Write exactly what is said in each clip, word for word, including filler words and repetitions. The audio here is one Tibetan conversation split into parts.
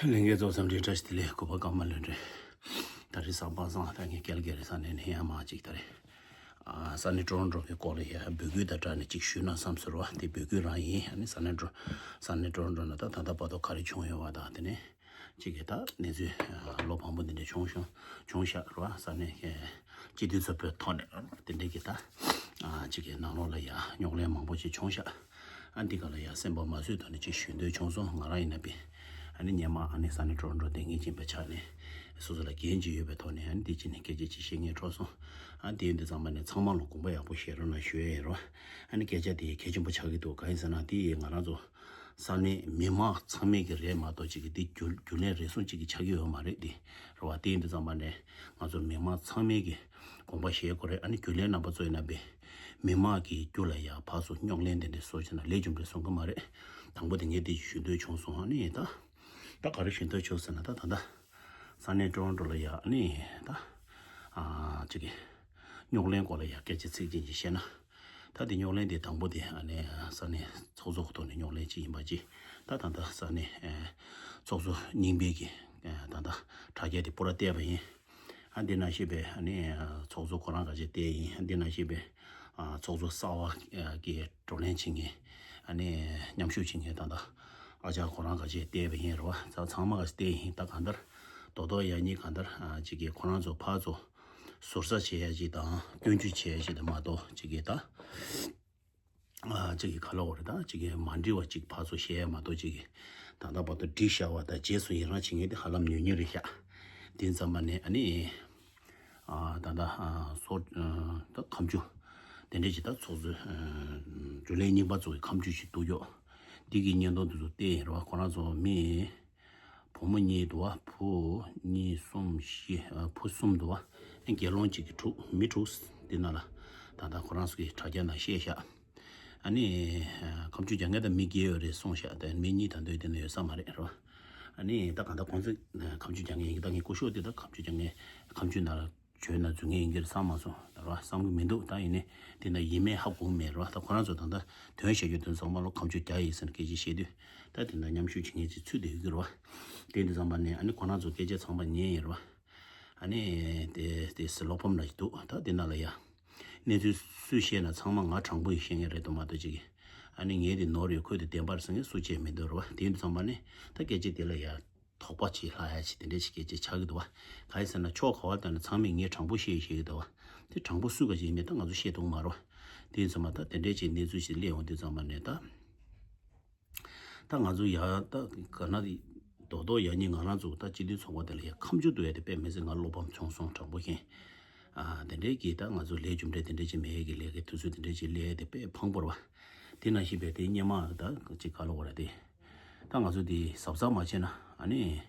ལྷན་རྒྱས་ཚོ་འཚམས་འདྲི་བཀྲ་ཤིས་བདེ་ལེགས། གུས་པ་ཀརྨ་ལྷུན་གྲུབ། ད་རེས་གཟའ་པ་སངས། ད་ངས་ཀལ་ག་རི་ས་གནས་ནས་ཡར་མར་ཅིག་ད་རེས་ཨ་ས་གནས་ཀྲོ་རོན་ཀྲོ་གི་སྐོར་ལ་ཡ་འབོད་སྐུལ་དང་སྦྲགས་ནས་ཅིག་ཞུས་ན་བསམ་སོང་བ། དེ་འབོད་སྐུལ་རང་ཡིན། ཨ་ནི་ས་གནས་ཀྲོ་ས་གནས་ཀྲོ་རོན་ཀྲོ་ན་ད་ད་ལྟ་བར་དུ་ག་རེ་བྱུང་ཡོད་པ་དང་། དེ་ནས་ཅིག་གི་ད་གནས་ཚུལ་ཨ་བློ་ཕམ་པོ་འདི་འདྲ་བྱུང་བྱུང་བྱུང་ཤག་རེད་བ། ས་གནས་ཨ་སྤྱི་འཐུས་ཚོགས་པའི་ཐོག་ནས་དེ་འདྲ་གི་ད་ཨ་ཅིག་གི་ནང་ལོགས་ལ་ཡ་རྙོག་གླེང་མང་པོ་ཅིག་བྱུང་ཤག་ཨ་འདི་ག་ལ་ཡ་སེམས་པ་མ་བཟོད་ཐོག་ནས་ཅིག་ཞུ་འདོད་བྱུང་སོང་། ང་རང་ཡིན་ན་པི་ཨ་ནི་སྔོན་མ་ཨ་ནི་ས་གནས་ཀྲོ་རོན་ཀྲོ་དེ་ངེད་ཅིག་པའི་ཆ་ནས་སོ་སོ་ལ་འགན་ཅིག་ཡོད་པའི་ཐོག་ནས་ཨ་ནི་འདི་ཅིག་ནས་སྐད་ཆ་ཅིག་བཤད་སྙིང་བྲོ་སོང་། ཨ་འདི་ཡིན་དུས་ཙམ་པ་ནས་ཚང་མ་ལ་དགོངས་པ་ཡག་པོ་བཞེས་རོགས་གནང་ཞུ་ཡས་ཡིན་རོ། ཨ་ནི་སྐད་ཆ་དེ་གལ་ཆེན་པོ་ཆགས་ཀྱི་འདུག་གང་ཡིན་ཟེར་ན་དེ་ང་རང་ཚོ་ས་གནས་མི་མང་ཚང་མས་ཀྱི་རེད་མ་གཏོགས་ཅིག་གི་དེ་རྒྱུ་རྒྱུ་ལས་རེ་ཟུང་ཅིག་གི་ཆགས་ཀྱི་ཡོད་མ་རེད་དེ་རེད་བ། དེ་ཡིན་དུས་ཙམ་པ་ནས་ང་ཚོ་མི་མང་ཚང་མས་ཀྱི་དགོངས་པ་བཞེས་དགོས་རེད། ཨ་ནི་རྒྱུན་ལས་རྣམ་པ་ཚོ་ཡིན་ན་པས་མི་མང་གི་རྒྱུ་ལ་ཡ་ཕར་ཚུར་རྙོག་གླེང་དེ་འདྲ་བཟོ་བྱས་ན་ལས་རྒྱུ་འབྲས་སོང་གི་མ་རེད། དང་པོ་དེ་ངས་དེ་ཞུ་འདོད་བྱུང་སོང་། ཨ་ནི་ད་ད་ག་རེ་ཞུ་འདོད་བྱུང་ཟེར་ན་ད་ད་ལྟ་ས་གནས་ཀྲོ་རོན་ཀྲོ་ལ་ཡ་ཨ་ནི་ད་ཨ་ཅིག་གི་རྙོག་གླེང་སྐོར་ལ་ཡ་སྐད་ཆ་ཚིག་གཅིག་ཅིག་བཤད་ན། ད་དེ་རྙོག་གླེང་དེ་དང་པོ་དེ་ཨ་ནི་ས་གནས་ཚོགས་གཙོ་ཐོག་ནས་རྙོག་གླེང་ཅིག་ཡིན་པ་ཅིག་ད་ད་ལྟ་ས་གནས་ཚོགས་གཙོ་རྙིང་པའི་གི་ད་ལྟ་དྲ་རྒྱ་དེ་སྤོ་ར་བལྟས་པ་ཡིན། ཨ་འདི་ནང་བཞིན་པའི་ཨ་ནི་ཚོགས་གཙོ་ཁོ་རང་ག་ཅེ་བལྟས་ཡིན། ཨ་འདི་ནང་བཞིན་པའི་ཚོགས་གཙོ་གསར་བ་གི་བགྲོ་གླེང་བྱེད་མཁན་ཨ་ནི་མཉམ་ཞུགས་བྱེད་མཁན་ད་ལྟ་ཨ་ཅག་ཁོ་རང་ག་ཅེ་བལྟས་པ་ཡིན་རེད་བ། ཚ་ཚང་མ་ག་ཅེ་བལྟས་ཡིན། ད་གང་ལྟར་རྡོག་རྡོག་ཡ་གཉིས་གང་ལྟར་ཅིག་གི་ཁོ་རང་ཚོ་ཕར་ཚུར་ཟུར་ཟ་བྱེད་ཡ་ཅིག་དང་སྐྱོན་བརྗོད་བྱེད་ཡ་ཅིག་དང་མ་གཏོགས་ཅིག་གི་ད་ཨ་ཅིག་གི་ག་ལ་འོ་རེད། ད་ཅིག་གི་མ་འགྲིག་པ་ཅིག་ཕར་ཚུར་བཤད་ཡ་མ་གཏོགས་ཅིག་གི་ད་ལྟ་བར་དུ་འགྲིག་བཞག་པ་དང་རྗེས་སུ་ཡི་རང་བྱེད་མཁན་དེ་ཧ་ལམ་ཉུང་ཉུང་རེད་ཤག་དེ་ཙམ་པ་ནས་ཨ་ནི་ཨ་ད་ལྟ་ཨ་སོ་ཨ་ད་ཁ་མཆུ་དེ་འདྲས་ཅིག་ད་ཚོགས་གཙོ་ཨ་རྒྱུན་ལས་རྙིང་པ་ཚོ་གི་ཁ་མཆུ་ཞིག་འདུག་ཡོད། འདི་གི་བརྙན་ཐུང་འདི་ཚོ་བལྟས་ཡིན་རེད་བ། ཁོ་རང་ཚོ་མི་བུ་མོ་གཉིས་འདུག་བ། བུ་གཉིས་གསུམ་བཞི་ཨ་བུ་གསུམ་འདུག་བ། ཨ་དགེ་སློང་གཅིག་གི་དྲུག་མི་དྲུག་འདི་ན་ལ་ད་ལྟ་ཁོ་རང་ཚོ་གི་དྲ་རྒྱ་ནང་བཤད་ཤག་ཨ་ནི་ཁ་མཆུ་རྒྱག་མཁན་དང་མི་བརྒྱད་ཡོད་རེད་གསུངས་ཤག་དེ་མི་གཉིས་ད་འདོད་དེ་ན་ཡོད་ས་མ་རེད་རོ། ཨ་ནི་ད་གང་ལྟར་ཁོང་ཚོས་ཁ་མཆུ་རྒྱག་མཁན་ཡིན་གྱི། ད་ངའི་སྐུ་ཞབས་དེ་ད་ཁ་མཆུ་རྒྱག་མཁན་ཁ་མཆུ་ནང་བྱོན་ན་འཛུལ་མཁན་ཡིན་གྱི་རེད་བསམ་མ་སོང་རོ། བསམ་གྱི་མི་འདུག་ད་ཡིན་ནའི་དེ་ན་ཡིན་མིན་ཧ་གོ་གི་མེད་རོ། ད་ཁོ་རང་ཚོ་ད་ལྟ་དོན་བཤད་རྒྱུ་དོན་ཚང་མ་ལོ་ཁ་མཆུ་རྒྱག་ཡིན་ཟེར་ནས་སྐད་ཆ་བཤད་དུས་ད་དེ་ན་མཉམ་ཞུགས་བྱེད་མཁན་ཅིག་ཚུད་དེ་ཡོད་ཀྱི་རོ། དེ་ཡིན་དུས་ཙམ་པ་ནས་ཨ་ནི་ཁོ་རང་ཚོ་སྐད་ཆ་ཚང་མ་ཉན་ཡིན་རོ། ཨ་ནི་དེ་དེ་སི་བློ་ཕམ་འདྲ་ཞིག་འདུག་ད་དེ་ན་ལ་ཡ། གནས་ཚུལ་སུས་བཤད་ན་ཚང་མ་ང་དྲང་པོ་ཡིན་བཤད་མཁན་རེད་འདུག་མ་གཏོགས་ཅིག་ཨ་ནི་ངས་དེ་ནོར་ཡོད་ཁོས་དེ་བདེན་པར་ཟེར་མཁན་སུ་བྱས་མི་འདུག་རེད་བ། དེ་ཡིན་དུས་ཙམ་པ་ནི་ད་སྐད་ཆ་དེ་ལ་ཡ་དོགས་པ་བྱེད་ལྷག་ཡ་ཞིག་དེ་འདྲ་ཞིག་སྐད་ཆ་ཆགས་ཀྱི་འདུག་བ། གང་ཡིན་ཟེར་ན་ཕྱོགས་ག་བ་ལྟ་ན་ཚང་མས་ངས་དྲང་པོ་བཤད་བཤད་ཀྱི་འདུག་བ། དེ་དྲང་པོ་སུ་ག་ཅིག་ཡིན་མིན་ད་ང་ཚོ་ཤེས་ཐུབ་མ་རེད་བ། དེ་ཡིན་ཙམ་པ་ད་དེ་འདྲ་ཞིག་གནས་ཚུལ་ཞིག་སླེབས་ཡོང་དུས་ཙམ་པ་ནས་ད། ད་ང་ཚོ་ཡ་ད་ག་ན་རྡོག་རྡོག་ཡ་གཉིས་ང་རང་ཚོ་ད་སྤྱི་འཐུས་ཚོགས་པ་དེ་ལ་ཡ་ཁ་མཆུ་བསྡུ་ཡ་དེ་དཔེ་མི་སྲིད་ང་བློ་ཕམ་བྱུང་སོང་། དྲང་པོ་བཤད། ཨ་དེ་འདྲའི་གི་ད་ང་ཚོ་ལས་རྒྱུ་འབྲས་དེ་འདྲ་ཅིག་མེད་གི་ལས་ཀའི་དུས་ཚོད་དེ་འདྲ་ཅིག་སླེབས་ཡ་དེ་དཔེ་ཕངས་པོ་རེད་བ། དེ་ནང་བཞིན་པའི་དེ་སྔོན་མ་ད་ཅིག་ག་ལ་འོ་ར་དེ། ད་ང་ཚོ་དེ་གཟབ་གཟབ་མ་བྱས་ན་ཨ་ནི།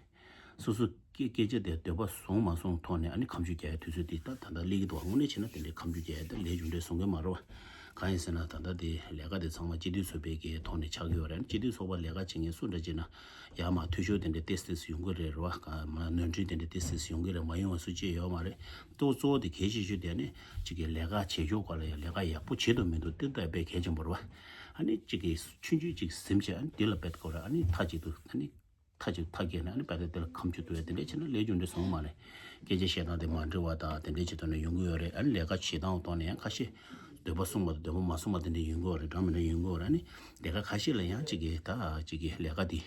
སོ་སོ་སྐད་སྐད་ཆ་དེ་འདོད་པ་བཟུང་མ་བཟུང་ཐོག་ནས་ཨ་ནི་ཁ་མཆུ་རྒྱག་ཡའི་དུས་ཚོད་དེ་ད་ད་ལྟ་སླེབས་ཀྱི་འདུག་དངོས་གནས་བྱས་ན་དེ་འདྲའི་ཁ་མཆུ་རྒྱག་ཡ་དེ་ལས་རྒྱུ་འབྲས་བཟུང་གི་མ་རེད་བ། གང་ཡིན་ཟེར་ན་ད་ལྟ་དེ་ལས་ཀ་དེ་ཚང་མ་སྤྱི་འཐུས་ཚོགས་པའི་གི་ཐོག་ནས་ཆགས་ཀྱི་ཡོད་རེད། སྤྱི་འཐུས་ཚོགས་པ་ལས་ཀ་བྱེད་མཁན་སུ་འདྲ་བྱས་ན་ཡར་མར་འཐུས་ཤོར་དེ་འདྲ་ཏོག་ཙམ་ཡོང་གི་རེད་རེད་བ། ག་མ་ནོར་འཁྲུལ་དེ་འདྲ་ཏོག་ཙམ་ཡོང་གི་རེད། མ་ཡོང་བ་སུ་གཅིག་ཡོད་མ་རེད། ཏོག་གཙོ་བོ་དེ་གལ་ཆེ་ཤོས་དེ་ནི་གཅིག་གི་ལས་ཀ་བྱེད་ཕྱོགས་སྐོར་ལ་ཡང་ལས་ཀ་ཡག་པོ་བྱེད་དུ་མི་འདུག་དེ་ལྟ་དཔེ་གལ་ཆེན་པོ་རེད་བ། ཨ་ནི་གཅིག་གི་ཆུང་ཆུང་གཅིག་ཟིམ་བྱས་ཨ་ནི་དེ་ལ་དཔེ་སྐོར་ཨ་ནི་མཐའ་གཅིག་ཏུ་ཨ་ནི། མཐའ་གཅིག་མཐའ་བརྒལ་ནས་ཨ་ནི་བལ་ཏེ་དེ་ལ་ཁ་མཆུ་བསྡུ་ཡ་དེ་འདྲས་བྱས་ན་ལས་རྒྱུ་འབྲས་བཟང་པོ་མ་རེད། སྐད་ཆ་བཤད་སྟངས་དེ་མ་འགྲིག་པ་དང་དེ་འདྲས་བྱེད་ཐུབ་ན་ཡོང་གི་ཡོད་རེད། ཨ་ནི་ལས་ཀ་བྱེད་སྟངས་ཐོག་ནས་ཡང་ཁ་ཤས་འདོད་པ་བསྲུངས་པ་དང་འདོད་པ་མ་བསྲུངས་པ་དེ་འདྲས་ཡོང་གི་ཡོད་རེད། འདྲ་མི་འདྲ་ཡོང་གི་ཡོད་རེད། ཨ་ནི་ལས་ཀ་ཁ་ཤས་ལ་ཡང་གཅིག་གིས་ད་གཅིག་གིས་ལས་ཀ་དེ་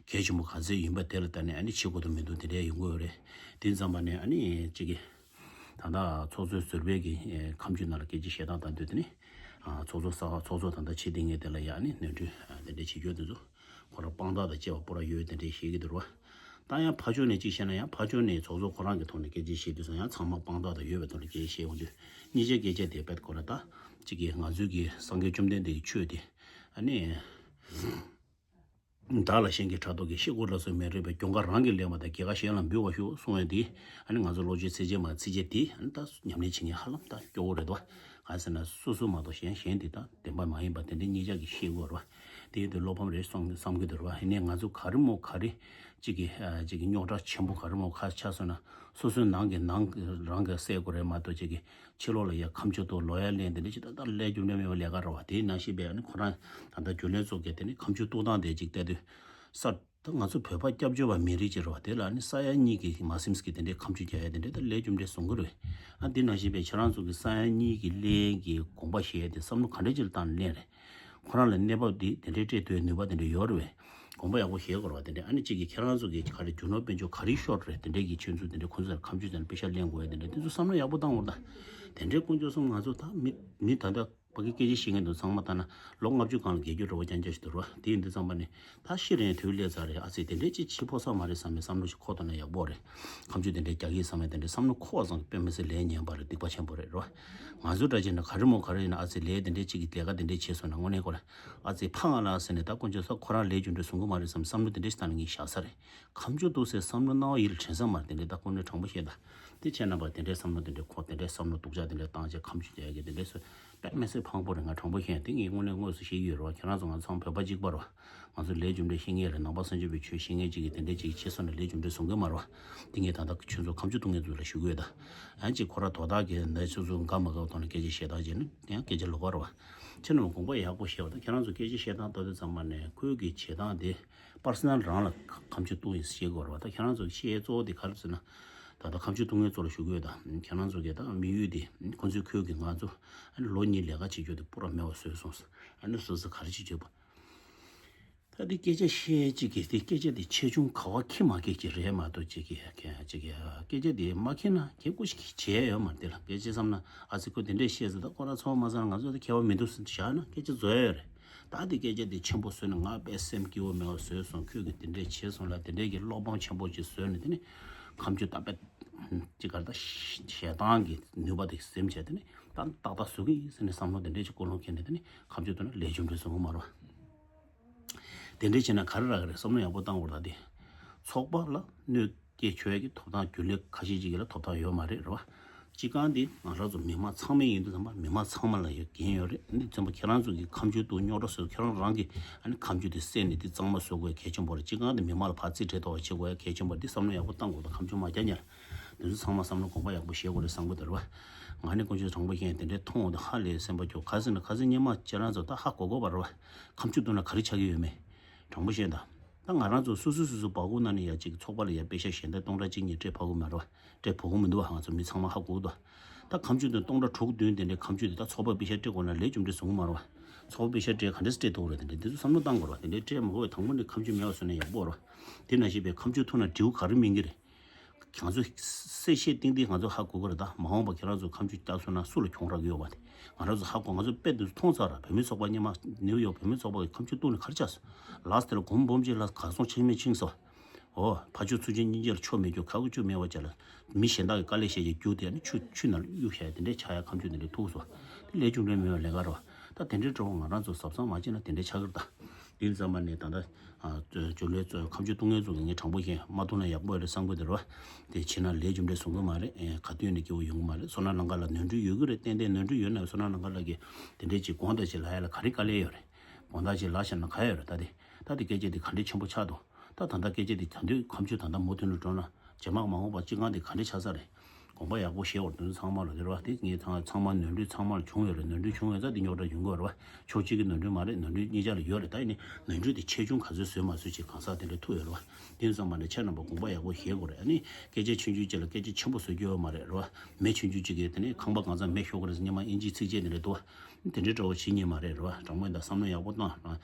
གལ་ཆེན་པོ་ག་ཚོད་ཡིན་པ་དེ་ལ་ལྟ་ནས་ཨ་ནི་བྱེད་དགོས་དང་མི་འདུག་དེ་འདྲས་ཡོང་གི་ཡོད་རེད། དེ་ཙམ་པ་ནས་ཨ་ནི་གཅིག་གིས་ད་ལྟ་ཚོགས་གཙོའི་ཟུར་པའི་གི་ཁ་མཆུ་ནང་ལ་སྐད་ཆ་བཤད་སྟངས་དང་དུས་དེ་ནི་ཚོགས་གཙོ་གསར་པ་ཚོགས་གཙོ་ད་ལྟ་བྱེད་བསྡད་མཁན་དེ་ལ་ཡང་ནི་ནོར་འཁྲུལ་དེ་འདྲས་བྱེད་རྒྱུ་དེ་ཚོ། ཁོ་རང་དཔང་རྟགས་དང་བཅས་པ་པོ་ར་ཡོད་དེ་འདྲས་བཤད་ཀྱི་འདུག་ར། ད་ཡང་ཕར་ཕྱོགས་ནས་གཅིག་བཤད་ན་ཡང་ཕར་ཕྱོགས་ནས་ཚོགས་གཙོ་ཁོ་རང་གི་ཐོག་ནས་སྐད་ཆ་བཤད་དུས་སང་ཡང་ཚང་མ་དཔང་རྟགས་དང་ཡོད་པའི་ཐོག་ནས་སྐད་ཆ་བཤད་ཡོང་དུས་གཉིས་ཆ་སྐད་ཆ་དེ་བེད་ཁོ་ར་ད་གཅིག་གིས་ང་ཚོའི་གི་སངས་རྒྱས་བཅོམ་ལྡན་འདས་ཀྱི་ཆོས་དེ་ཨ་ནི་བདག་ལ་གཞན་གྱི་ཕྲག་དོག་གིས་ཤི་དགོས་ལ་སོགས་མེད་རེད་པས་གྱོང་ཁ་རང་གིས་ལེན་པ་དང་རྒྱལ་ཁ་གཞན་ལ་འབུལ་བར་ཤོག་གསུང་ཡ་དེ་ཨ་ནི་ང་ཚོ་བློ་ཆོས་ཚིགས་བཅད་མ་ཚིགས་བཅད་དེ་ཨ་ནི་ད་ཉམས་ལེན་བྱེད་མཁན་ཧ་ལམ་ད་སྐྱོ་བོ་རེད་དོ། གང་ཟེར་ན་སོ་སོ་མ་གཏོགས་གཞན་གཞན་དེ་དག་བདེན་པ་མ་ཡིན་པ་དེ་འདྲའི་གཉིས་ཆ་གིས་ཤེས་དགོས་རེད་བ། དེ་ཡོད་དུས་བློ་ཕམ་རེད་བསམ་བསམ་གྱི་འདུག་རེད་བ། ཡིན་ནའི་ང་ཚོ་ག་རེ་མོ་ག་རེ་གཅིག་གི་ཨ་གཅིག་གི་རྙོག་དྲ་ཆེན་པོ་ག་རེ་མོ་ཁ་ཆགས་སོང་ན་སོ་སོའི་ནང་གི་ནང་རང་གི་སེལ་དགོས་རེད་མ་གཏོགས་གཅིག་གི་ཕྱི་ལོགས་ལ་ཡ་ཁ་མཆུ་གཏོང་ལོ་ཡ་ལེན་དེ་འདྲ་ཅིག་ད་ལྟ་ལས་རྒྱུ་འབྲས་མེད་པའི་ལས་ཀ་རེད་བ། དེའི་ནང་བཞིན་པའི་ཨ་ནི་ཁོ་རང་ད་ལྟ་རྒྱུན་ལས་ཚོ་གིས་དེ་ནི་ཁ་མཆུ་གཏོང་སྟངས་དེ་གཅིག་བལྟས་དུས་ས་ ད་ང་ཚོ་བོད་པ་སྐྱབས་བཅོལ་བ་མི་རིགས་ཅིག་རེད་བ། དེ་ལ་ནི་ས་ཡ་གཉིས་ཀྱི་མ་སིམས་ཀྱི་དེ་འདྲའི་ཁ་མཆུ་རྒྱག་ཡ་དེ་འདྲའི་ད་ལས་རྒྱུ་འབྲས་བཟང་གི་རེད། ཨ་འདི་ནང་བཞིན་པའི་ཁྱེད་རང་ཚོ་གི་ས་ཡ་གཉིས་ཀྱི་ཀླད་ཀྱི་དགོངས་པ་བཞེས་ཡ་དེ་བསམ་བློ་ག་འདྲ་ཅིག་བཏང་ནས་ལེན་རེད། ཁོ་རང་ལ་གནས་བབ་འདི་དེ་འདྲའི་སྤྲད་ཐུབ་ཡ་ནུས་པ་དེ་འདྲ་ཡོད་རེད་བས། དགོངས་པ་ཡག་པོ་བཞེས་དགོས་རེད་བ། དེ་འདྲའི་ཨ་ནི་གཅིག་གིས་ཁྱེད་རང་ཚོ་གི་ག་རེ་རྒྱུ་ནོར་དཔལ་འབྱོར་ག་རེ་ཤོར་རེད། དེ་འདྲའི་གི་ཁྱོད་ཚོ་དེ་འདྲའི་ཁོང་ཚོ་ལ་ཁ་མཆུ་དེ་འདྲ་དཔེ་ཤ་ལེན་དགོས་ཡ་དེ་འདྲ་དེ་ཚོ་བསམ་བློ་ཡག་པོ་བཏང་དགོས་རེད་ད། དེ་འདྲའི་དཀོན་མཆོག་གསུམ་ང་ཚོ་ད་མི་མི་ད་ལྟ་ཕ་གི་སྐད་ཆ་བཤད་མཁན་དེ་ཚང་མ་ལྟ་ན་ལོ་ལྔ་བཅུ་སྒང་ལ་རྒས་རྒྱུ་འགྲོ་བ་རྐྱང་རྐྱང་ཞིག་འདུག་རེད་བ། དེ་ཡིན་དུས་ཙམ་པ་ནི་ད་ཤི་རན་དུས་སླེབས་ཚར་རེད། ཨ་ཙི་དེ་འདྲའི་ཅིག་འཆི་ཕོ་ས་མ་རེད་བསམ་པའི་བསམ་བློ་ཞིག་འཁོར་ཐུབ་ན་ཡག་པོ་རེད། ཁ་མཆུ་དེ་འདྲའི་རྒྱག་གི་བསམ་པའི་དེ་འདྲའི་བསམ་བློ་འཁོར་བ་ཙམ་གྱིས་དཔེ་མི་སྲིད་ལས་ངན་པ་རེད། སྡིག་པ་ཆེན་པོ་རེད་རེད་བ། ང་ཚོ་འདྲ་བྱས་ན་ག་རེ་མོ་ག་རེ་ཡིན་ན་ཨ་ཙི་ལས་དེ་འདྲའི་ཅིག་གི་ལས་ཀ་དེ་འདྲའི་བྱས་སོང་ན་དངོས་གནས་ཁོ་རང་ཨ་ཙི་ཕ་ང་ལ་ཟེར་ནས་ད་དཀོན་མཆོག་གསུམ་ཁོ་རང་ལས་རྒྱུ་འབྲས་བཟང་གི་མ་རེད་བསམ་བསམ་བློ་དེ་འདྲའི་ཞིག་བཏང་ནས་ངས་བཞག་ས་རེད། ཁ་མཆུ་འདུག་ཟེར་བསམ་བློ་སྣང་བ་ཡིད་ལ་དྲན་ས་མ་རེད། དེ་འདྲའི་ད་དངོས་གནས་དྲང་པོ་བཤད་ད། དེ་བྱས་ན་བ་དེ་འདྲའི་བསམ་བློ་དེ་འདྲའི་འཁོར་དེ་འདྲའི་བསམ་བློ་སྡུག་ཅག་དེ་འདྲའི་བཏང་བྱས་ཁ་མཆུ་རྒྱག་ཡ་གི་དེ་འདྲའི་སུ་དཔེ་མི་སྲིད་ཕངས་པོ་རེད། ང་དྲང་པོ་བཤད་དེ་ངས་དངོས་གནས་དངོས་སུ་བཤད་ཀྱི་ཡོད་རེད་བ། ཁྱེད་རང་ཚོ་ང་ཚོ་ཚང་མ་བོད་པ་གཅིག་པ་རེད་བ། ང་ཚོ་ལས་རྒྱུ་འབྲས་ཤེས་མཁན་རེད། ནང་པ་སངས་རྒྱས་པའི་ཆོས་ཤེས་མཁན་གཅིག་གིས་དེ་འདྲའི་གཅིག་བྱས་སོང་ན་ལས་རྒྱུ་འབྲས་བཟང་གི་མ་རེད་བ། དེ་ངས་ད་ལྟ་ཁྱོད་ཚོ་ཁ་མཆུ་གཏོང་མཁན་ཚོ་ལ་ཞུ་གི་ཡོད་ད། ཡང་གཅིག་ཁོ་ར་དོ་བདག་གིས་འདི་ཚོ་ཚོ་འགའ་མ་དགའ་བ་ཐོག་ནས་སྐད་ཆ་བཤད་སྟངས་བྱས་ན་ཡང་སྐད་ཆ་ལོག་པ་རེད་བ། ཁྱེད་རྣམས་དགོངས་པ་ཡག་པོ་བཞེས་བ་ད། ཁྱེད་རང་ཚོ་སྐད་ཆ་བཤད་སྟངས་ལྟ་དུས་ཙམ་པ་ནས་ཁོའི་གི་བྱེད་སྟངས་དེ་པར་སོ་ནལ་རང་ལ་ཁ་མཆུ་གཏོང་ཡིན་ཟེར་བཤད་དགོས་རེད་བ། ད་ཁྱེད་རང་ཚོ་བཤད་གཙོ་བོ་དེ་ག་རེ་ཟེར་ན། ད་ལྟ་ཁ་མཆུ་གཏོང་མཁན་ཚོ་ལ་ཞུ་གི་ཡོད་ད། ཁྱེད་རང་ཚོ་གི་ད་དམིགས་ཡུལ་དེ་ཁོ་ཚོའི་ཁོའི་གི་ང་ཚོ་ལོ་གཉིས་ལས་ཀ་བྱེད་རྒྱུ་དེ་པུ་ར་མེད་པ་བཟོས་སོང་ཟེར། ཨ་ནི་སོ་སོ་ག་རེ་བྱེད་རྒྱུ་བ། ད་འདི་སྐད་ཆ་བཤད་ཅིག་གིས་དེ་སྐད་ཆ་དེ་ཆེ་ཆུང་ག་བ་ཁྱི་མ་སྐད་ཅིག་རེད་མ་གཏོགས་ཅིག་གིས་ཡ་ཁྱི་ཡ་ཅིག་གིས་ཡ་སྐད་ཆ་དེ་མ་ཁྱི་ན་ཁྱི་ཀུ་ཞིག་བྱས་ཡོད་མ་རེད། དེ་ལ་སྐད་ཆ་བསམ་ན་ཨ་ཙི་ཁོ་དེ་འདྲས་བཤད་ཟེར། ད་ཁོ་རང་ཚོ་མ་ཟ་ང་ཚོ་དེ་ཁྱད་པར་མི་འདུག་ཟེར་བཞག་ན་སྐད་ཆ་བཟོ་ཡ་རེད། ད་དེ་སྐད་ཆ་དེ་ཆེན་པོ་བཟོས་ནས་ང་དཔེ་སེམས་སྐྱིད་པོ་མེད་པ་བཟོས་སོང་། ཁྱོད་ཀྱིས་དེ་འདྲས་བྱས་སོང་ལ་དེ་འདྲས་ཀྱི་བློ་ཕམ་ཆེན་པོ་ཅིག་བཟོས་ནས་དེ་ནི་ཁ་མཆུ་ད་དཔེ་ཅིག་ག་རེ་ད་ཞེ་སྡང་གི་ནུས་པ་དེ་སེམས་བྱས་དེ་ནི་ད་ཏག་ཏག་བཟོ་གི་ཡིན་ཟེར་ནས་བསམ་བློ་དེ་འདྲས་ཅིག་ཀུན་སློང་འཁྱེར་ནས་དེ་ནི་ཁ་མཆུ་གཏོང་ན་ལས་རྒྱུ་འབྲས་བཟང་པོ་མ་རེད་བ། དེ་འདྲས་བྱས་ན་ག་རེ་རག་གི་རེད། བསམ་བློ་ཡག་པོ་བཏང་དགོས་རེད། ད་དེ་ཚོགས་པ་ལ་གནོད་སྐྱེལ་ཆོག་ཡ་གི་ཐོབ་ཐང་རྒྱུན་ལས་ཁ་ཤས་ཅིག་གི་ལ་ཐོབ་ཐང་ཡོད་མ་རེད་རེད་བ། སྤྱི་ཁང་འདི་ང་རང་ཚོ་མི་མང་ཚང་མའི་ཡིན་དུས་ཙམ་པ་མི་མང་ཚང་མ་ལ་ཡ་འགན་ཡོད་རེད། འདི་ཙམ་པ་ཁྱེད་རང་ཚོ་གི་ཁ་མཆུ་དུ་རྙོག་དྲ་བཟོས། ཁྱེད་རང་རང་གི་ཨ་ནི་ཁ་མཆུ་དེ་བསད་ནས་འདི་གཙང་མ་བཟོ་དགོས་ཡ་གལ་ཆེན་པོ་རེད། སྤྱི་ཁང་འདི་མི་མང་ལ་ཕར་རྩིས་སྤྲད་ཐུབ་པ་བྱེད་དགོས་ཡ་གལ་ཆེན་པོ་རེད། འདི་བསམ་བློ་ཡག་པོ་བཏང་དགོས། ད་ཁ་མཆུ་མ་རྒྱག་ཉར། འདི་ཚོ་ཚང་མ་བསམ་བློ་དགོངས་པ་ཡག་པོ་བཞེས་དགོས་རེད་བསམ་གི་འདུག་རེད་བ། ང་ནི་དཀོན་མཆོག་དྲང་པོ་བཤད་དེ་འདྲའི་མཐོང་འོང་དུ་ཧ་ལས་སེམས་པ་སྐྱོ། ག་ཟེར་ན་ག་ཟེར་སྙན་མ་ཁྱེད་རང་ཚོ་ད་ཧ་གོ་གོ་བ་རེད་བ། ཁ་མཆུ་གཏོང་ན་ག་རེ་ཆགས་ཀྱི་ཡོད་མེད། དྲང་པོ་བཤད་ད། ད་ང་རང་ཚོ་སོ་སོ་སོ་སོ་བ་གུ་ན་ནི་ཡ་གཅིག་ཚོགས་པ་ལ་ཡ་པེ་ཤ་གཞན་དག་སྟོང་ཕྲག་གཅིག་གཉིས་སྤྲད་ཕ་གུ་མ་རེད་བ། སྤྲད་ཕ་གུ་མི་འདུག་བ། ང་ཚོ་མི་ཚང་མ་ཧ་གོ་གི་འདུག་ད་ཁ་མཆུ་དེ་སྟོང་ཕྲག་དྲུག་བདུན་དེ་འདྲའི་ཁ་མཆུ་དེ་ད་ཚོགས་པ་པེ་ཤ་སྤྲད་དགོས་ན་ལས་རྒྱུ་འབྲས་བཟང་གི་མ་རེད་བ། ཚོགས་པ་པེ་ཤ་སྤྲད་ག་འདྲས་སྤྲད་ཐུབ་རེད། དེ་འདྲའི་འདི་ཚོ་བསམ་བློ་བཏང་དགོས་རེད་བ། དེ་འདྲའི་སྤྲད་མ་དགོས་པའི་དང་པོ་ནས་ཁ་མཆུ་མེད་པ་བཟོས་ན་ཡག་པོ་རེད་བ། དེ་ནང་བཞིན་པའི་ཁ་མཆུ་ཐུག་ན་འབྲས་བུ་ག་རེ་སྨིན་གི་རེད། ང་ཚོ་གསལ་བཤད་གཏིང་གཏིང་ང་ཚོ་ཧ་གོ་གི་རེད། ད་མ་འོངས་པ་ཁྱེད་རང་ཚོ་ཁ་མཆུ་བརྒྱབ་སོང་ན་སུ་ལ་གྱོང་རག་གི་ཡོད་པ་དེ་ང་རང་ཚོ་ཧ་གོ། ང་ཚོ་དཔེ་དེ་ཚོ་མཐོང་ཚར་ར། བོད་མི་ཚོགས་པ་སྔོན་མ་ནིའུ་ཡོག་བོད་མི་ཚོགས་པ་གི་ཁ་མཆུ་གཏུགས་ནས་ག་རེ་ཆགས་སོང་། ལགས་དེ་ལ་གོམ་སྦོམ་ཅིག་ལ་གར་སོང་ཆིངས་མེད་ཆིངས་སོ། འོ་ཕར་ཕྱོགས་ཚུར་ཕྱོགས་གཉིས་ཆར་ལ་ཆོ་མེད་རྒྱུ་ཁ་ཁུ་ཆུ་མེད་པ་ཅིག་ལ་མི་གཞན་དག་གི་དཀའ་ལས་བཤད་ཀྱི་རྒྱུ་དེ་ནི་ཆུ་ཆུ་ནང་གཡུག་བཞག་དེ་འདྲའི་ཆགས་ཡ་ཁ་མཆུ་དེ་འདྲའི་ཐུག་སོང་། དེ་ལས་རྒྱུ་འབྲས་མེད་པ་ལས་ཀ་རེད་བ། ད་དེ་འདྲའི་འགྲོ་བ་ང་རང་ཚོ་གཟབ་གཟབ་མ་བྱས་ན་དེ་འདྲའི་ཆགས་ཀྱི་རེད་ད། དེ་ཙམ་པ་ནས་ད་ལྟ་ཨ་ཇོ་ལོའི་ཚོ་ཁ་མཆུ་གཏུག་མཁན་ཚོ་གི་ངས་དྲང་པོ་བཤད་མ་གཏུག་ན་ཡག་པོ་རེད་བསམ་གི་འདུག་ར། དེ་བྱས་ན་ལས་རྒྱུ་འབྲས་བཟང་གི་མ་རེད། ཨེ་ག་དུས་ནས་སྐྱིད་པོ་ཡོང་གི་མ་རེད། བསོད་ནམས་ལྷ་ཁང་ལ་ནོར་འཁྲུལ་ཡོད་གི་རེད། ཏན་ཏན་ནོར་འཁྲུལ་ཡོད་ན་བསོད་ནམས་ལྷ་ཁང་ལ་གི་དེ་འདྲས་ཅིག་དགོངས་དག་ཅིག་ལབ་ཡ་ལ་ག་རེ་དཀའ་ལས་ཡོད་རེད། དགོངས་དག་ཅིག་ལབ་བཞག་ན་ག་ཡོད་རེད། ད་དེ་ད་དེ་སྐད་ཆ་དེ་ག་འདྲས་ཆེན་པོ་ཆགས་འདུག་ད་ད་ལྟ་སྐད་ཆ་དེ་ད་དུང་ཁ་མཆུ་ད་ལྟ་མུ་མཐུད་ནས་འགྲོ་ན་རྗེས་མ་མ་འོངས་པ་སྤྱི་ཁང་དེ་ག་འདྲས་ཆགས་ས་རེད། དགོངས་པ་ཡག་པོ་བཞེས་བར་དོན་ཚང་མ་ལ་དེ་རེད་བ། དེ་ངས་ཚང་ཚང་མ་ནོར་འཁྲུལ་ཚང་མ་བྱུང་ཡོད་རེད། ནོར་འཁྲུལ་བྱུང་ཡོད་ཙང་དེ་རྙོག་དྲ་ཡོང་གི་ཡོད་རེད་བ། ཕྱོགས་གཅིག་གི་ནོར་འཁྲུལ་མ་རེད། ནོར་འཁྲུལ་གཉིས་ཆ་ལ་ཡོད་རེད། ད་ཡིན་ནའི་ནོར་འཁྲུལ་དེ་ཆེ་ཆུང་ག་ཚོད་བཟོས་མ་བཟོས་ཅིག་གང་ཟག་དེ་འདྲ་ཐུག་ཡོད་རེད་བ། དེ་ཡིན་ཙང་མ་ནས་ཁྱེད་རྣམ་པ་དགོངས་པ་ཡག་པོ་བཞེས་དགོས་རེད། ཨ་ནི་སྐད་ཆ་ཆུང་ཆུང་ཅིག་ལ་སྐད་ཆ་ཆེན་པོ་བཟོ་རྒྱུ་ཡོད་མ་རེད་རེད་བ། མེ་ཆུང་ཆུང་ཅིག་གིས་དེ་ནས་ཁང་པ་གང་ཚང་མེ་ཤོར་གི་རེད་ཟེར་སྔོན་མ་དབྱིན་ཇིའི་ཚིགས་བཅད་དེ་འདྲ་འདུག་བ། དེ་འདྲའི་འདྲ་བོ་བྱེད་ཉན་མ་རེད་རེད་བ། དྲང་པོ་ཡིན་ད་བསམ་བློ་ཡག་པོ་བཏང་།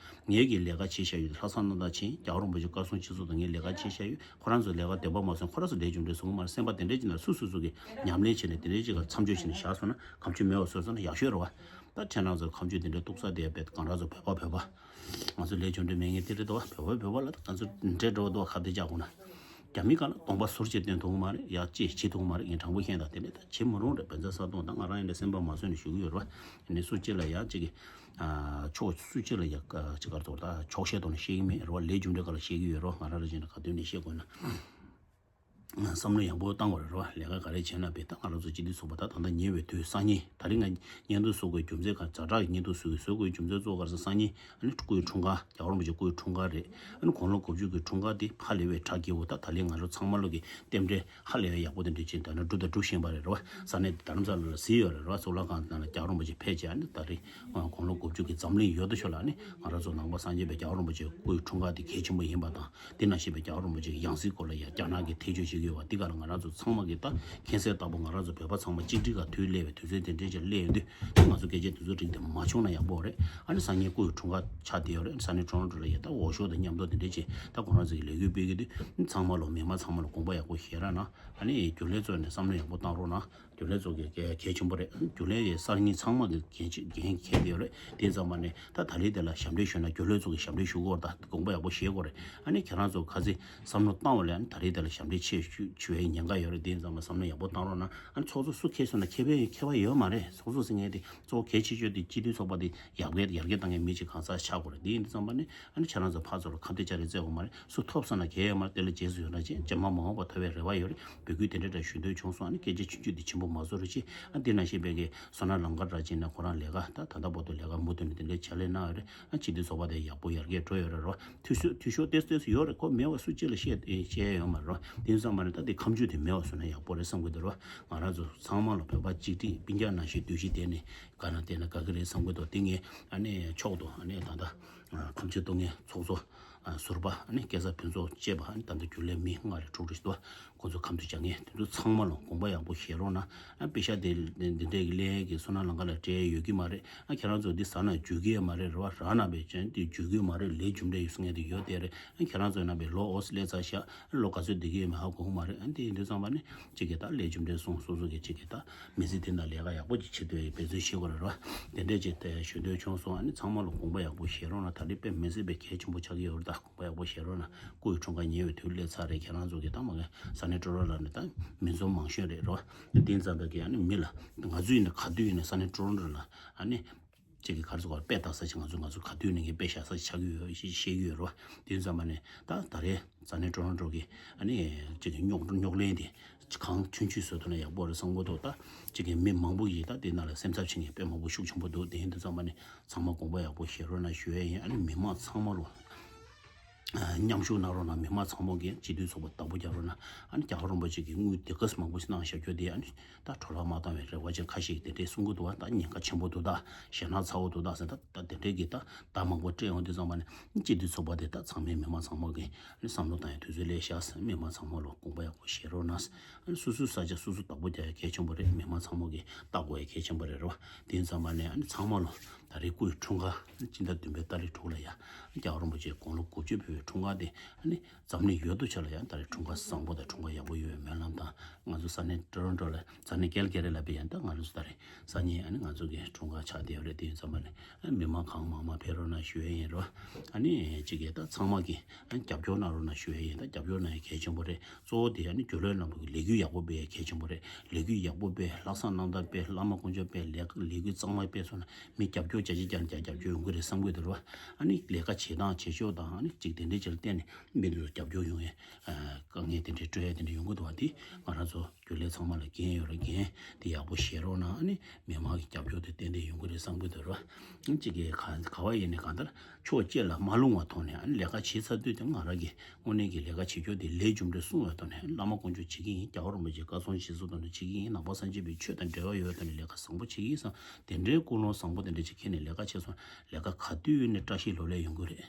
ངས་ཀྱི་ལས་ཀ་བྱེད་བཞག་ཡོད། ལྷ་ས་གནམ་ཐང་ཆེན་རྒྱལ་བ་རིན་པོ་ཆེ་བཀའ་གསུང་ཆེ་ཚུལ་དང་ངས་ལས་ཀ་བྱེད་བཞག་ཡོད། ཁོ་རང་ཚོ་ལས་ཀ་བདེན་པ་མ་སོང་། ཁོ་རང་ཚོ་ལས་རྒྱུ་འབྲས་བཟང་གི་མ་རེད། སེམས་པ་དེ་འདྲའི་ཅིག་ན་སུ་སུ་སུ་གི་ཉམས་ལེན་བྱས་ནས་དེ་འདྲའི་ཅིག་ལ་མཚམས་འཇོག་བྱས་ནས་བཞག་སོང་ན་ཁ་མཆུ་མེད་པ་བཟོས་སོང་ན་ཡག་ཤོས་རེད་བ། ད་ཁྱེད་རང་ཚོ་ཁ་མཆུ་དེ་འདྲའི་གཏུག་ས་དེ་བས་གང་རང་ཚོ་བོད་པ་བོད་པ། ང་ཚོ་ལས་རྒྱུ་འབྲས་མེད་མཁན་དེ་རེད་དོ། བོད་པ་བོད་པ་ལ་ད་ང་ཚོ་འདྲེ་འགྲོ་བ་དོ་ཁ་བདེ་རྒྱག་དགོས་ན། རྒྱ་མི་སྒང་ལ་གདོང་པ་ཟུར་བྱས་སྟོན་ཐུབ་ཀྱི་མ་རེད། ཡག་ཅེས་བྱེད་ཐུབ་ཀྱི་མ་རེད། ངས་དྲང་པོ་བཤད་ད། དེ་ནས་ད་བྱེད་མི་རུང་རེད། བན་ཚ་ས་སྟོང་ད་ང་རང་ཡིན་ན་སེམས་པ་མ་བཟོད་ནས་ཞུ་གི་ཡོད་རེད་བ། ཡིན་ནའི་སུ་གཅིག་ལ་ཡག་གཅིག་གི་ཕྱོགས་སུ་གཅིག་ལ་ཡག་གཅིག་གར་ཐོག་ད་ཕྱོགས་ཞེན་ཐོག་ནས་བཤད་ཀྱི་མེད་རེད་བ། ལས་རྒྱུ་འབྲས་སྒང་ལ་བཤད་ཀྱི་ཡོད་རེད་བ། ང་རང་རང་བཞིན་ལ་ག་དུས་ནས་བཤད་དགོས་ན། བསམ་བློ་ཡག་པོ་བཏང་དགོས་རེད་རོ། ལས་ཀ་ག་རེ་བྱས་ན་བས་ད་ང་རང་ཚོ་སྤྱི་འཐུས་ཚོགས་པ་ད་ད་ལྟ་ཉེ་བའི་དུས་སང་ཉིན་ད་རིང་ང་བརྙན་ཐུང་བཟོ་དགོས་རྒྱུ་མཚན་ག་ཛ་དྲག་གི་བརྙན་ཐུང་བཟོ་དགོས་བཟོ་དགོས་རྒྱུ་མཚན་གཙོ་བོ་ག་རེ་ཟེར་སང་ཉིན་ཨ་ནི་སྐུའི་འཁྲུངས་སྐར་རྒྱལ་བ་རིན་པོ་ཆེ་སྐུའི་འཁྲུངས་སྐར་རེད། ཨ་ནི་དགུང་ལོ་དགུ་བཅུ་གི་འཁྲུངས་སྐར་དེ་ཧ་ལས་པའི་གྲ་རྒྱས་པོ་ད་ད་ལན་ང་རང་ཚང་མ་ལོ་གི་རྟེན་འབྲེལ་ཧ་ལས་པའི་ཡག་པོ་དེ་འདྲ་ཅིག་ད་ནི་འགྲུབ་དང་འགྲུབ་བཞིན་པ་རེད་རོ། ས་གནས་དེ་རྡ་རམ་ས་ལ་ལ་གཟིགས་ཡོད་རེད་རོ། གཙུག་ལག་ཁང་ནང་ལ་རྒྱལ་བ་རིན་པོ་ཆེ་ཕེབས་བྱས་ཨ་ནི་ད་རེས་དགུང་ལོ་དགུ་བཅུ་གི་འཛམ་གླིང་ཡོད་དོ་ཞོར་ལ་ཨ་ནི་ང་རང་ཚོ་ནང་པ་སངས་རྒྱས་པའི་རྒྱལ་བ་རིན་པོ་ཆེ་སྐུའི་འཁྲུངས་སྐར་དེ་གལ་ཆེན་པོ་ཡིན་པ་དང་དེ་ནང་བཞིན་པའི་རྒྱལ་བ་རིན་པོ་ཆེ་གི་ཡང་སྲིད་སྐོར་ལ་ཡང་རྒྱ་ནག་གི་ཐེ་བྱུས་བྱེད་ཀྱི་ཡོད་པ་འདི་ག་ལ་ང་རང་ཚོ་ཚང་མ་གི་ད་མཁྱེན་གསལ་ལྟ་བུ་ང་རང་ཚོ་བོད་པ་ཚང་མ་གཅིག་སྒྲིལ་ག་དུས་སླེབས་པའི་དུས་ཚོད་དེ་འདྲའི་ཅིག་སླེབས་ཡོད་དུས་ང་ཚོ་སྐད་ཆ་དེ་ཚོ་འགྲིག་དེ་མ་བྱུང་ན་ཡག་པོ་རེད། ཨ་ནི་སང་ཉིན་སྐུ་ཡི་འཁྲུངས་སྐར་ཆགས་བསྡད་ཡོད་རེད། ས་གནས་ཊོ་རོན་ཊོ་ལ་ཡ་ད་འོག་ཤོག་དང་མཉམ་དུ་དེ་འདྲའི་ཅིག་ད་ཁོ་རང་ཚོ་གི་ལས་འགུལ་སྤེལ་གི་དུས་ཚང་མ་ལོ་མི་མང་ཚང་མ་ལ་དགོངས་པ་ཡག་པོ་བཞེས་ར་ན། ཨ་ནི་རྒྱུན་ལས་ཚོ་ནས་བསམ་བློ་ཡག་པོ་བཏང་རོགས་གནང་། རྒྱུན་ལས་ཚོ་གི་གལ་གལ་ཆེན་པོ་རེད། རྒྱུན་ལས་ཡི་གསར་རྙིང་ཚང་མ་གི་འགན་ཆེ་འགན་འཁྱེར་བསྡད་ཡོད་རེད། དེ་ཙམ་པ་ནས་ད་ད་རེས་དེ་ལ་ཞབས་འདྲེན་ཞུས་ན་རྒྱུན་ལས་ཚོ་གི་ཞབས་འདྲེན་ཞུ་དགོས་རེད། ད་དགོངས་པ་ཡག་པོ་བཞེས་དགོས་རེད། ཨ་ནི་ཁྱེད་རང་ཚོ་ག་ཚོད་བསམ་བློ་བཏང་བ་ལས་ཨ་ནི་ད་རེས་དེ་ལ་ཞབས་འདྲེན་ཆེ་ཞུ་ཞུ་བའི་ཉེན་ཁ་ཡོད་རེད། དེ་ཙམ་པ་བསམ་བློ་ཡག་པོ་བཏང་རོགས་གནང་། ཨ་ནི་ཚོགས་གཙོ་སུ་འཁེལ་སོང་ན་ཁེ་ཕན་ཁེ་བ་ཡོད་མ་རེད། ཚོགས་གཙོ་ཟེར་མཁན་དེ་གཙོ་བོ་གལ་ཆེ་ཤོས་དེ་སྤྱི་འཐུས་ཚོགས་པ་དེ་ཡར་རྒྱས་ཡར་རྒྱས་བཏང་མཁན་མི་གཅིག་གང་ཟག་ཆགས་དགོས་རེད། དེ་ཡིན་དུས་ཙམ་པ་ནི་ཨ་ནི་ཁྱེད་རང་ཚོ་ཕར་ཚུར་ལ་ཁ་གཏད་བཅའ་རེས་རྩེ་དགོས་མ་རེད། སུ་ཐོབ་སོང་ན་གལ་ཡོད་མ་རེད། དེ་ལ་རྗེས་སུ་ཡོང་ན་ཅིག་རྗེས་མ་མ་འོངས་པ་ཐོབ་པའི་རེ་བ་ཡོད་རེད། འབོད་སྐུལ་དེ་འདྲ་འདྲ་ཞུ་འདོད་བྱུང་སོང་། ཨ་ནི་སྐད་ཆ་ཆུང་ཆུང་དེ་ཆེན་པོ་མ་བཟོ་རོགས་གྱིས། ཨ་འདི་ནང་བཞིན་པའི་གི་བསོད་ནམས་ལང་ཀ་འདྲ་ཅིག་ན་ཁོ་རང་ལས་ཀ་ད་ད་ལྟ་བར་དུ་ལས་ཀ་མུ་མཐུད་ནས་དེ་འདྲའི་ཕྱག་ལས་གནང་ཡོད་རེད། ཨ་སྤྱི་འཐུས་ཚོགས་པ་དེ་ཡག་པོ་ཡར་རྒྱས་འགྲོ་ཡོད་རེད་རོ། འཐུས་ཤོར་འཐུས་ཤོར་ཏོག་ཙམ་ཡོད་རེད། ཁོ་མེད་པ་སུ་གཅིག་ལ་བཤད་བཤད་ཡ་ཡོད་མ་རེད་རོ། དེ་ཙམ་མ་རེད། ད་དེ་ཁ་མཆུ་དེ་མེད་པ་བཟོས་ན་ཡག་པོ་རེད་བསམ་གི་འདུག་རོ། ང་རང་ཚོ་ཚང་མ་ལ་བོད་པ་གཅིག་སྒྲིལ་སྤུན་ཀྱག་ནང་བཞིན་འདུ་ཤེས་བསྡད་ནས་དགའ་ན་བསྡད་ན་དགའ་གི་རེད་བསམ་གི་འདུག་དེ་ངས་ཨ་ནི་མཆོག་ཏུ་ཨ་ནི་ད་ལྟ་ཁ་མཆུ་གཏོང་མཁན་ཚོགས་གཙོ་ཟུར་པ་ཨ་ནི་སྐལ་བཟང་ཕུན་ཚོགས་བཅས་པ་ཨ་ནི་ད་ལྟ་རྒྱུན་ལས་མི་ལྔ་རེ་དྲུག་རེ་ཞིག་འདུག་ཁོང་ཚོ་ཁ་མཆུ་སྦྱང་མཁན་དེ་ཚོ་ཚང་མ་ལ་དགོངས་པ་ཡག་པོ་བཞེས་རོགས་གནང་། ཨ་དཔེ་ཤ་དེ་འདི་འདྲའི་གི་ལན་གི་བསོད་ནམས་ལང་ཀ་ལ་སྤྲད་ཡོད་ཀྱི་མ་རེད། ཨ་ཁྱེད་རང་ཚོ་འདི་ཟ་ན་འཇུ་གི་ཡོད་མ་རེད་རེད་བ། རག་ན་བས་ཅན་འདི་འཇུ་གི་ཡོད་མ་རེད། ལས་རྒྱུ་འབྲས་ཡོད་སོང་ངས་འདི་ཡོད་དེ་རེད། ཨ་ཁྱེད་རང་ཚོ་ན་བས་ལོ་འོ་སི་ལས་ཚར་ཤག་ལོ་ག་ཚོད་འདི་གི་ཡོད་མེད་ཧ་གོ་གི་མ་རེད། ཨ་འདི་ཡིན་དུས་ཙམ་པ་ནི་གཅིག་གི་ད་ལས་རྒྱུ་འབྲས་སོང་སོ་སོ་གི་གཅིག་གི་ད་མི་ཚེ་འདི་ན་ལས་ཀ་ཡག་པོ་ཅིག་བྱེད་ཐུབ་ཡ་འབད་བརྩོན་བྱེད་དགོས་རེད་རེད་བ། དེ་འདྲས་ཅིག་དེ་ཞུ་འདོད་བྱུང་སོང་། ཨ་ནི་ཚང་མ་ལ་དགོངས་པ་ཡག་པོ་བཞེས་རོགས་གནང་། ད་རེས་དཔེ་མི་སྲིད་པའི་གལ་ཆེན་པོ་ཆགས་ཀྱི་ཡོད་རེད། ད་དགོངས་པ་ཡག་པོ་བཞེས་རོགས་གནང་། སྐུ་ཡི་འཁྲུངས་སྐར་ཉེ་བའི་དུས་སླེབས་ཚར་རེད། ཁྱེད་རང་ཚོ་གི་ད་མ་གི་ས་གནས་ཀྲོ་རོ་ལ་ནི་ད་མི་འཛོམས་མང་ཤོས་རེད་རོ། དེ་ཙམ་པའི་གི་ཨ་ནི་མི་ལ་ང་ཚོ་ཡིན་ན་ག་དུས་ཡིན་ན་ས་གནས་ཀྲོ་རོ་ལ་ཨ་ནི་གཅིག་གི་ག་རེ་ཟེར་དགོས་རེད། དཔེ་ལྟ་ས་ཅིག་ང་ཚོ་ང་ཚོ་ག་དུས་ནས་ཀྱི་དཔེ་བཞག་ས་ཆགས་ཀྱི་ཡོད་ཞེས་བཤད་ཀྱི་ཡོད་རེད་བ། དེ་ཙམ་པ་ནས་ད་ད་རེས་ས་གནས་ཀྲོ་རོ་ཀྲོ་གི་ཨ་ནི་གཅིག་གི་རྙོག་རྙོག་གླེང་དེ་གང་ཐོན་ཆུད་བཟོ་ཐུབ་ན་ཡག་པོ་རེད་བསམ་གྱི་འདུག་ད་གཅིག་གི་མི་མང་པོ་ཡིས་ད་དེ་ནང་ལ་སེམས་འཚབ་བྱེད་མཁན་དཔེ་མང་པོ་ཤུགས་ཆེན་པོ་འདུག་དེ་ཡིན་དུས་ཙམ་པ་ནས་ཚང་མ་དགོངས་པ་ཡག་པོ་བཞེས་རོགས་གནང་ཞུ་ཡས་ཡིན། ཨ་ནི་མི་མང་ཚང་མ་ལོ། མཉམ་ཞུགས་གནང་རོགས་གནང་། མི་མང་ཚང་མ་གིས་སྤྱི་འཐུས་ཚོགས་པ་བདག་པོ་རྒྱག་རོགས་གནང་། ཨ་ནི་རྒྱལ་བ་རིན་པོ་ཆེ་གིས་དངུལ་དེ་ག་ཙམ་མང་པོ་ཞིག་གནང་བཞག་རྒྱུ་དེ་ཨ་ནི་ད་འཕྲོ་བརླག་མ་བཏང་བའི་རེ་བ་ཅན་ཁ་ཤས་ཀྱིས་དེ་འདྲས་གསུང་གི་འདུག་བ། ད་ཉེན་ཁ་ཆེན་པོ་འདུག་ད་ཞེད་སྣང་ཚ་བོ་འདུག་ད་ཟེར། ད་ད་དེ་འདྲས་ཀྱིས་ད་ད་མང་པོ་སྤྲད་ཡོང་དུས་ཙམ་པ་ནི་སྤྱི་འཐུས་ཚོགས་པ་དེ་ད་ཚང་མས་མི་མང་ཚང་མ་གིས་ཨ་ནི་བསམ་བློ་བཏང་ཡའི་དུས་ཚོད་སླེབས་ཤག་མི་མང་ཚང་མ་ལ་དགོངས་པ་ཡག་པོ་བཞེས་རོགས་གནང་། ཨ་ནི་སོ་སོའི་ས་ཆ་སོ་སོ་བདག་པོ་རྒྱག་ཡ་གལ་ཆེན་པོ་རེད། མི་མང་ཚང་མ་གིས་ལྟ་དགོས་ཡ་གལ་ཆེན་པོ་རེད་རོ། དེ་ཡིན་ཙམ་པ་ནས་ཨ་ནི་ཚང་མ་ལོ་ད་རེས་སྐུའི་འཁྲུངས་སྐར་སྤྱི་ཟླ་བདུན་པའི་ཏ་རིག་དྲུག་ལ་ཡ་རྒྱལ་བ་རིན་པོ་ཆེ་དགུང་ལོ་དགུ་བཅུ་ཕེབས་པའི་འཁྲུངས་སྐར་དེ་ཨ་ནི་འཛམ་གླིང་ཡོད་དོ་ཅོག་ལ་ཡ་ད་རེས་འཁྲུངས་སྐར་བཟང་པོ་དང་འཁྲུངས་སྐར་ཡག་པོ་ཡོད་པའི་སྨོན་ལམ་དང་། ང་ཚོ་ས་གནས་ཊོ་རོན་ཊོ་ལ་ས་གནས་ཀལ་ག་རི་ལ་བས་ཡ་ད་ང་རང་ཚོ་ད་རེས་སང་ཉིན་ཨ་ནི་ང་ཚོ་གི་འཁྲུངས་སྐར་ཆགས་བསྡད་ཡོད་རེད། དེ་ཡིན་ཙམ་པ་ནས་ཨ་མི་མང་གང་མང་མང་ཕེབས་རོགས་གནང་ཞུ་ཡས་ཡིན་རོ། ཨ་ནི་གཅིག་གིས་ད་ཚང་མ་གིས་ཨ་ནི་རྒྱབ་སྐྱོར་གནང་རོགས་གནང་ཞུ་ཡས་ཡིན། ད་རྒྱབ་སྐྱོར་གནང་ཡས་གལ་ཆེན་པོ་རེད། གཙོ་བོ་དེ་ཨ་ནི་རྒྱུན་ལས་རྣམ་པ་གི་ལས་འགུལ་ཡག་པོ་སྤེལ་ཡས་གལ་ཆེན་པོ་རེད། ལས་འགུལ་ཡག་པོ་སྤེལ། ལྷག་བསམ་རྣམ་དག་སྤེལ། བླ་མ་དཀོན་མཆོག་སྤེལ། ལས་ལས་འགུལ་གཙང་མ་སྤེལ་སོང་ན་མི་རྒྱབ་སྐྱོར་བྱ་བྱེད་རྒྱ་རྒྱ་རྒྱབ་སྐྱོར་ཡོང་གི་རེད་བསམ་གི་འདུག་རོ། ཨ་ནི་ལས་ཀ་བྱེད་སྟངས་བྱེད་ཕྱོགས་དང་ཨ་ནི་གཅིག་དེ་འདྲའི་ཆེད་ལ་བརྟེན་ནས་མི་འདི་ཚོ་རྒྱབ་སྐྱོར་ཡོང་ཡས་དཀའ་ངལ་དེ་འདྲའི་སྤྲོད་ཡས་དེ་འདྲ་ཡོང་གི་འདུག་བ། དེ་ང་རང་ཚོ་རྒྱུན་ལས་ཚང་མ་ལ་འགན་ཡོད་རེད། འགན་དེ་ཡག་པོ་བཞེས་རོགས་གནང་། ཨ་ནི་མི་མང་གི་རྒྱབ་སྐྱོར་དེ་ཏན་ཏན་ཡོང་གི་རེད་བསམ་གི་འདུག་རོ། གཅིག་གིས་ག་ག་བ་ཡིན་ནའི་གང་ལྟར་ཕྱོགས་གཅིག་ལ་མ་ལྷུང་བ་ཐོག་ནས་ཨ་ནི་ལས་ཀ་བྱེད་ཚར་དུས་དེ་ང་རང་གི་དངོས་གནས་ཀྱི་ལས་ཀ་བྱེད་རྒྱུ་དེ་ལས་རྒྱུ་འབྲས་སྲུང་བའི་ཐོག་ནས་བླ་མ་དཀོན་མཆོག་བྱེད་ཀྱི་ཡིན། རྒྱལ་བ་རིན་པོ་ཆེའི་བཀའ་གསུང་ཞིག་གསོ་དོན་དུ་བྱེད་ཀྱི་ཡིན། ནང་པ་སངས་རྒྱས་པའི་ཆོས་དང་འབྲེལ་བ་ཡོད་པའི་ཐོག་ནས་ལས་ཀ་བཟང་པོ་བྱེད་ཀྱི་ཡིན་བསམ་དེ་འདྲའི་ཀུན་སློང་བཟང་པོ་དེ་འདྲ་ཅིག་འཁྱེར་ནས་ལས་ཀ་བྱས་སོང་ན་ལས་ཀ་ག་དུས་ཡིན་ནའི་བཀྲ་ཤིས་ལོ་ལེགས་ཡོང་གི་རེད།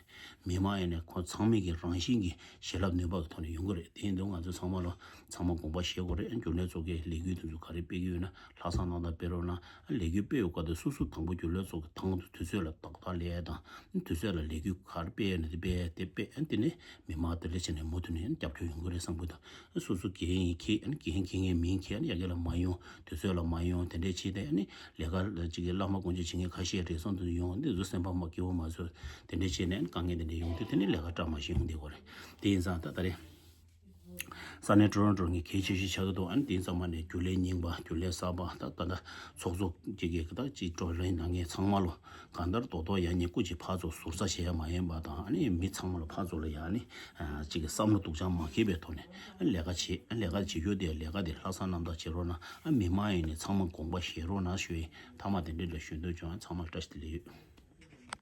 མི་མང་ཡིན་ནའི་ཁོང་ཚང་མས་ཀྱི་རང་བཞིན་གྱི་བྱིན་རླབས་ནུས་པ་གི་ཐོག་ནས་ཡོང་གི་རེད། དེ་ཡིན་དུས་ང་ཚོ་ཚང་མ་ལ་ཚང་མ་དགོངས་པ་བཞེས་དགོས་རེད། རྒྱུན་ལས་ཚོ་གིས་ལས་འགུལ་དེ་ཚོ་ག་རེ་སྤེལ་གྱི་ཡོད་ན་ལྷག་བསམ་རྣམ་དག་སྤེལ་རོགས་གནང་། ལས་འགུལ་སྤེལ་ཡོད་སྐབས་དེ་སོ་སོ་དང་པོ་རྒྱུན་ལས་ཚོ་གི་དང་དུ་དུས་ཚོད་ལ་ཏག་ཏག་སླེབས་ཡས་དང་དུས་ཚོད་ལ་ལས་འགུལ་ག་རེ་སྤེལ་ཡས་ན་དེ་སྤེལ་ཡས་དེ་སྤེལ། ཨ་དེ་ནས་མི་མང་དེ་འདྲ་བྱས་ནས་མུ་མཐུད་ནས་རྒྱབ་སྐྱོར་ཡོང་གི་རེད་བསམ་གི་འདུག་སོ་སོ་འགན་ཡིན་འཁྱེར། ཨ་ནི་འགན་འཁྱེར་མཁན་མིན་འཁྱེར། ཨ་ནི་ཡ་གི་ལ་མ་ཡོང་། དུས་ཚོད་ལ་མ་ཡོང་། དེ་འདྲས་བྱས་ཏེ་ཨ་ནི་ལས་ཀ་ལ་ཅིག་གི་བླ་མ་དཀོན་མཆོག་བྱེད་མཁན་ཁ་ཤས་རེ་ཟུང་དུ་ཡོང་། འདི་ཚོ་སེམས་པ་མ་སྐྱིད་པོ་མ་བཟོ། དེ་འདྲས་བྱས་ནས་ཨ་ནི་དཀའ་ངལ་དེ་འདྲས་ཡོང་དུས་དེ་ནི་ལས་ཀ་བཀྲ་མ་ཤིས་ཡོང་བསྡད་ཀྱི་རེད། དེ་ཡིན་ཙང་ད་ད་རེས་ ས་གནས་ཊོ་རོན་ཊོ་ངས་གལ་ཆེ་ཤོས་ཆགས་ཀྱི་འདུག་ཨ་ནི་དེ་ཚང་མ་ནས་རྒྱུན་ལས་རྙིང་པ་རྒྱུན་ལས་གསར་པ་ད་ད་ད་ཚོགས་གཙོ་གཅིག་གིས་ད་ཅིག་བགྲོ་གླེང་གནང་མཁན་ཚང་མ་ལོ་གང་ལྟར་རྡོག་རྡོག་ཡང་ཉེ་སྐུ་ཅིག་ཕར་ཚུར་ཟུར་ཟ་བྱེད་ཡ་མ་ཡིན་པ་དང་ཨ་ནི་མི་ཚང་མ་ལ་ཕར་ཚུར་ལ་ཡ་ཨ་ནི་ཅིག་གི་བསམ་བློ་སྡུག་ཅག་མ་འཁེལ་བའི་ཐོག་ནས་ཨ་ལས་ཀ་བྱེད་ཨ་ལས་ཀ་བྱེད་རྒྱུ་དེ་ལས་ཀ་དེ་ལྷག་བསམ་རྣམ་དག་བྱེད་རོགས་གནང་ཨ་མི་མང་ཡིན་ནས་ཚང་མ་དགོངས་པ་བཞེས་རོགས་གནང་ཞུ་ཡིན་མཐའ་མ་དེ་འདྲ་ལ་ཞུ་འདོད་བྱུང་ཨ་ཚང་མ་ལ་བཀྲ་ཤིས་བདེ་ལེགས་ཡོད།